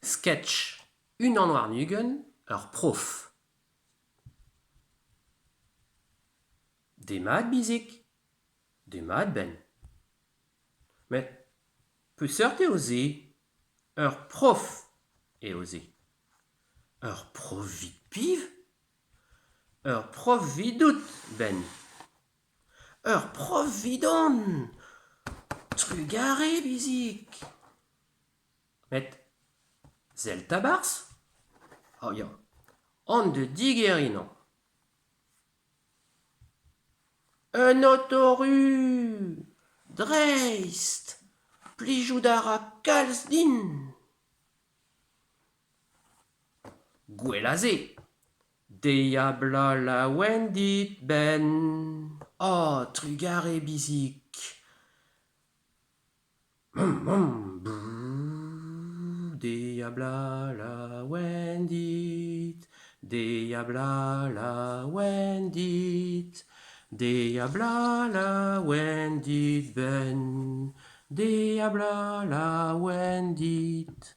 Sketch 21 ur prof. Demat Bizig, demat Ben. Met peseurt eo se ? Ur prof eo se. Ur prof 'vit piv ? Ur prof 'vidout Ben. Ur prof 'vidon ! Trugarez Bizig ! Met sell 'ta 'barzh ! Oh ya, an da digeriñ amañ. Un oto-ru ! Dreist ! Plijout a ra kalz din ! Gwell a se ! Deiz-ha-bloaz laouen dit Ben ! Oh, trugarez Bizig ! Deiz-ha-bloaz laouen dit, deiz-ha-bloaz laouen dit, deiz-ha-bloaz laouen dit Ben, deiz-ha-bloaz laouen dit.